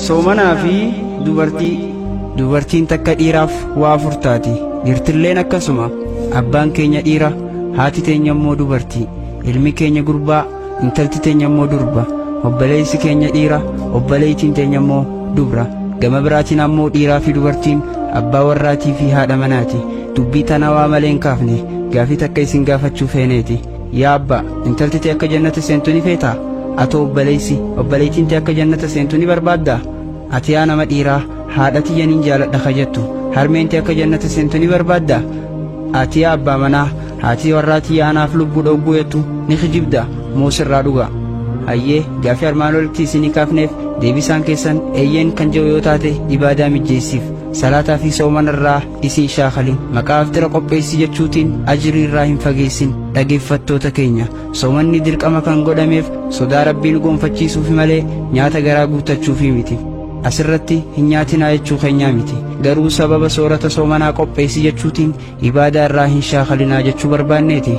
Soomanaa fi dubartii. Dubartiin takka dhiiraaf waa afur taati. Dhiirtilleen akkasuma. Abbaan keenya dhiira, haati teenya immoo dubartii. Ilmi keenya gurbaa, intalti teenya immoo durba. Obboleessi keenya dhiira, obboleettiin teenya immoo dubra. Gama biraatiin ammoo dhiiraa fi dubartiin abbaa warraatii fi haadha manaati. Dubbii tana waa malee hin kaafne. Gaafii takka isin gaafachuu feeneeti. Yaa abbaa, intalti tee akka jannata seentu ni feetaa? Atoo obboleessi, obboleettiin tee akka jannata seentu ni barbaaddaa? Ati yaa nama dhiiraa, haadha tiyya nin jaaladha ka jettu, harmeen tee akka jannata seentu ni barbaaddaa? Ati yaa abbaa manaa, haati warraa tiyya anaaf lubbuudha hogguu jettu ni kijibdaa? Moo sirraa dhugaa? Hayyee, gaafii armaan olitti isinii kaafneef deebisaan keessan eeyyeen kan jedhu yoo taate ibaadaa mijjeessiif. Salaataa fi soomana irraa isii hin shaakalin. Maqaa afxira qopheessi jechuutiin ajrii irraa hin fageessin. Dhageeffattoota keenya! Soomanni dirqama kan godhameef sodaa Rabbii nu gonfachiisuufi malee nyaata garaa guuttachuufii miti. Asirratti hin nyaatinaa jechuu keenyaa miti. Garuu sababa soorata soomanaa qopheessi jechuutiin ibaadaa irraa hin shaakalinaa jechuu barbaanneeti.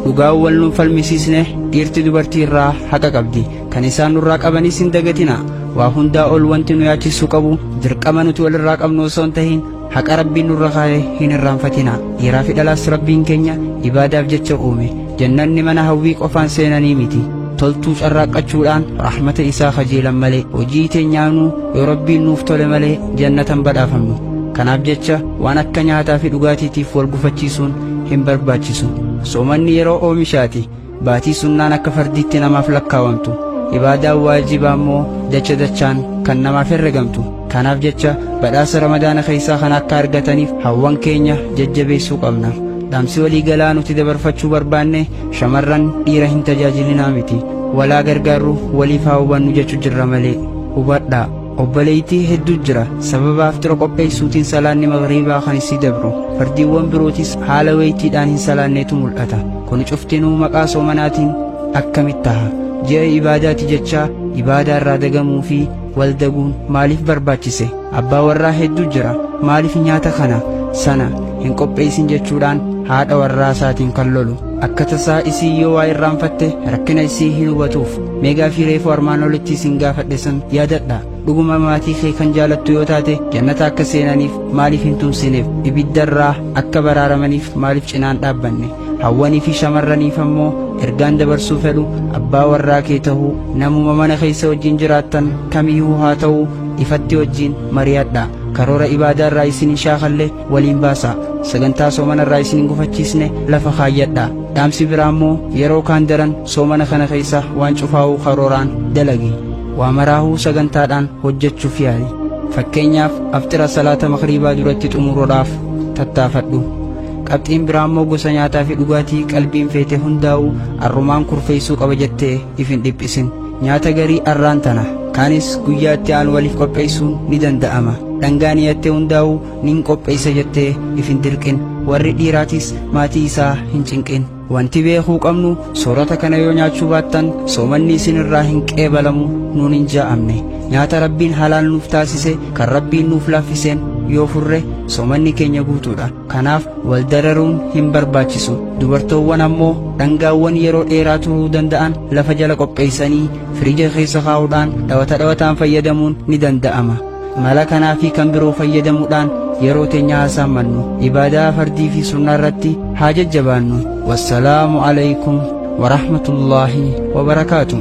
Dhugaan wal nun falmisiisne dhiirti dubartii irraa haqa qabdi. Kan isaan nurraa qabanis hin dagatinaa. Waa hundaa ol wanti nu yaachisuu qabu dirqama nuti walirraa qabnu osoo hin tahin haqa Rabbiin nurra kaaye hin irraanfatinaa. Dhiiraa fi dhalaas Rabbiin keenya ibaadaaf jecha uume. Jannanni mana hawwii qofaan seenanii miti. Toltuu carraaqqachuudhaan rahmata isaa kajeelan malee. Hojii teenyaanuu yoo Rabbiin nuuf tole malee jannata hin badhaafamnu. Kanaaf jecha waan akka nyaataa fi dhugaatiitiif wal gufachiisuun hin barbaachisu. Soomanni yeroo oomishaati. Baatii sunnaan akka fardiitti namaaf lakkaawamtu. Ibaadaan waajibaa immoo dacha dachaan kan namaaf herregamtu. Kanaaf jecha badhaasa Ramadaana keessaa kana akka argataniif hawwan keenya jajjabeessuu qabna. Dhaamsi walii galaa nuti dabarfachuu barbaanne shamarran dhiira hin tajaajilinaa miti. Walaa gargaarru waliif haa hubannu jechu jirra malee. Hubadhaa! Obboleeytii hedduu jira sababa afxira qopheessuutiin salaanni maghriibaa kan isii dabru. Fardiiwwan birootis haala weytiidhaan hin salaanneetu mul'ata. Kuni cuftinuu maqaa soomanaatiin akkamitti taha? Ji'a ibaadaati jechaa ibaadaa irraa dagamuu fi wal daguun maaliif barbaachise? Abbaa warraa hedduu jira maaliif nyaata kana, sana hin qopheessin jechuudhaan haadha warraa isaatiin kan lolu. Akka tasaa isiin yoo waa irraanfatte rakkina isii hin hubatuuf. Mee gaafii reefu armaan olitti isin gaafadhe san yaadadhaa. Dhuguma maatii kee kan jaalattu yoo taate jannata akka seenaniif maaliif hin tumsineef? Ibiddarraa akka baraaramaniif maaliif cinaa hin dhaabbanne? Hawwanii fi shamarraniif ammoo ergaan dabarsuu fedhu abbaa warraa kee tahuu namuma mana keessa wajjin jiraattan kamiyuu haa ta'uu ifatti wajjin mari'adhaa. Karoora ibaadaa irraa isin hin shaakalle waliin baasaa. Sagantaa soomana irraa isin hin gufachiisne lafa kaayyadhaa. Dhaamsi biraa immoo yeroo kaan daran soomana kana keessa waan cufaahuu karooraan dalagi. Waa maraahuu sagantaadhaan hojjachuuf yaali. Fakkeenyaaf afxira salaata maghriibaa duratti xumuruudhaaf tattaafadhu. Qabxiin biraa immoo gosa nyaataa fi dhugaatii qalbiin feete hundaa'uu arrumaan kurfeessuu qaba jettee if hin dhiphisin. Nyaata garii arraan tana, kaanis guyyaa itti aanu waliif qopheessuun ni danda'ama. Dhangaa niyatte hundaa'uu nin qopheessa jettee if hin dirqin. Warri dhiiraatis maatii isaa hin cinqin. Wanti beekuu qabnu soorata kana yoo nyaachuu baattan soomanni isin irraa hin qeebalamu nuun hin ja'amne. Nyaata Rabbiin halaal nuuf taasise kan Rabbiin nuuf laaffiseen yoo furre soomanni keenya guutuudha. Kanaaf wal dararuun hin barbaachisu. Dubartoowwan ammoo dhangaawwan yeroo dheeraa turuu danda'an lafa jala qopheessanii firija keessa kaa'uudhaan dhawata dhawataan fayyadamuun ni danda'ama. Mala kanaa fi kan biroo fayyadamuudhaan yeroo teenya haa saammannu. Ibaadaa fardii fi sunnaa irratti haa jajjabaannu. Wassalaamu alaykum wa rahmatullaahi wa barakaatuh.